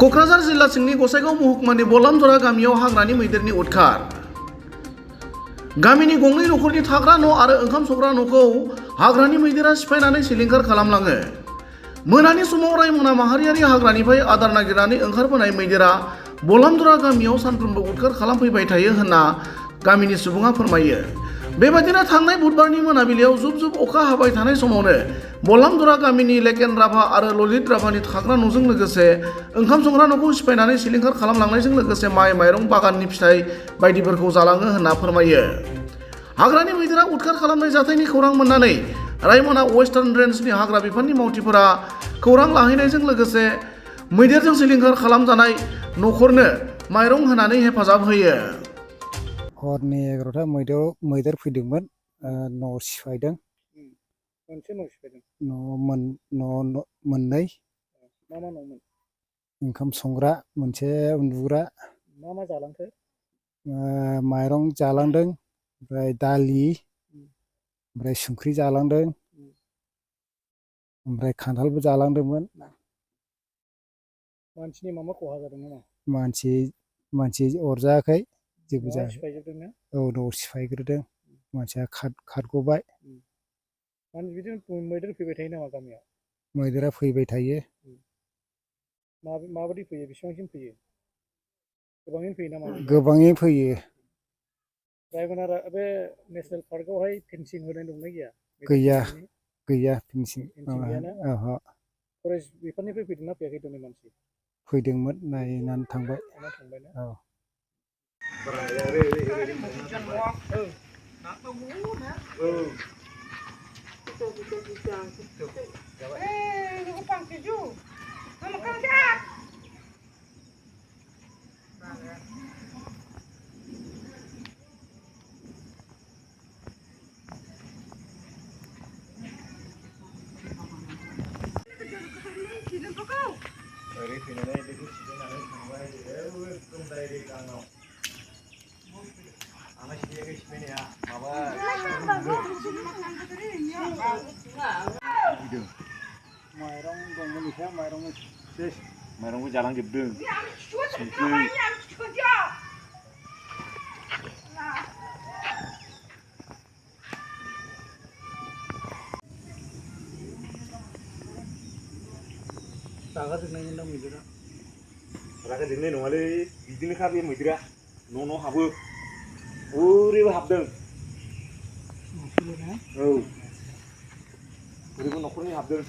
क'क्राझार जिल्ला सिंनि गसाइगाव महकुमानि बलामजरा गामियाव हाग्रानि मैदेरनि उदखार। गामिनि गंनै नखरनि थाग्रा न' आरो ओंखाम संग्रा न'खौ हाग्रानि मैदेरा सिफायनानै सिलिंखार खालामलाङो। मोनानि समाव रायमना माहारियारि हाग्रानिफ्राय आदार नागिरनानै ओंखारबोनाय मैदेरा बलामजरा गामियाव सानफ्रोमबो उदखार खालामफैबाय थायो होनना गामिनि सुबुङा फोरमायो। बेबायदिनो थांनाय बुधबारनि मोनाबिलियाव जुब जुब अखा हाबाय थानाय समावनो बलामजरा गामिनि लेकेन राभा आरो ललित राभानि थाग्रा न'जों लोगोसे ओंखाम संग्रा न'खौ सिफायनानै सिलिंखार खालामलांनायजों लोगोसे माइ माइरं बागाननि फिथाइ बायदिफोरखौ जालाङो होनना फोरमायो। हाग्रानि मैदेरा उदखार खालामनाय जाथायनि खौरां मोननानै रायमना वेस्टार्न रेन्जनि हाग्रा बिफाननि मावथिफोरा खौरां लाहैनायजों लोगोसे मैदेरजों सिलिंखार खालामजानाय न'खरनो माइरं होनानै हेफाजाब होयो। हरनि 11टा मैदेर फैदोंमोन, न' सिफायदों। मोनसे न' सिफायदों? न' मोननै। मा मा न'मोन? ओंखाम संग्रा, मोनसे उन्दुग्रा। मा मा जालांखो? माइरं जालांदों, ओमफ्राय दालि, ओमफ्राय संख्रि जालांदों, ओमफ्राय खान्थालबो जालांदोंमोन। मानसिनि मा खहा जादों नामा? मानसि अरजायाखै, जेबो न'आ जायाखै। सिफायजोबदोंना? औ, न' सिफायग्रोदों, मानसिया खारग'बाय। बिदिनो मैदेर फैबाय थायो नामा गामियाव? मैदेरा फैबाय थायो। माबायदि फैयो, बेसेबांसिम फैयो? गोबाङैनो फैयो नामा? गोबाङै फैयो। रायमना बे नेसनेल पार्कआवहाय फेन्सिं होनाय दंना गैया? गैया फेन्सिं गैयाना? ओहो। फरेस्ट बिफाननिफ्राय फैदोंना फैयाखै दिनै मानसि? फैदोंमोन, नायनानै थांबाय। थांबायना? औ। ओरै फैनानै बेखौ सिफायनानै थांबाय एकदम डाइरेक्ट आंनाव सिफायाखै सिफायनाया माबा माइरं दंमोन एसे, माइरंबो जालांजोबदों। संख्रि रागा जोंनायमोन ना मैदेरा? रागा जोंनाय नङालै, बिदिनोखा बे मैदेरा। न' हाबो, ओरैबो हाबदों। औ, ओरैबो न'खरनि हाबदों।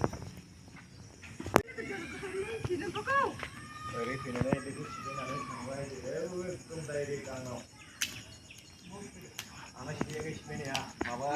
ओरै फैनानै बेखौ सिफायनानै थांबाय एकदम डाइरेक्ट आंनाव सिफायाखै सिफायनाया माबा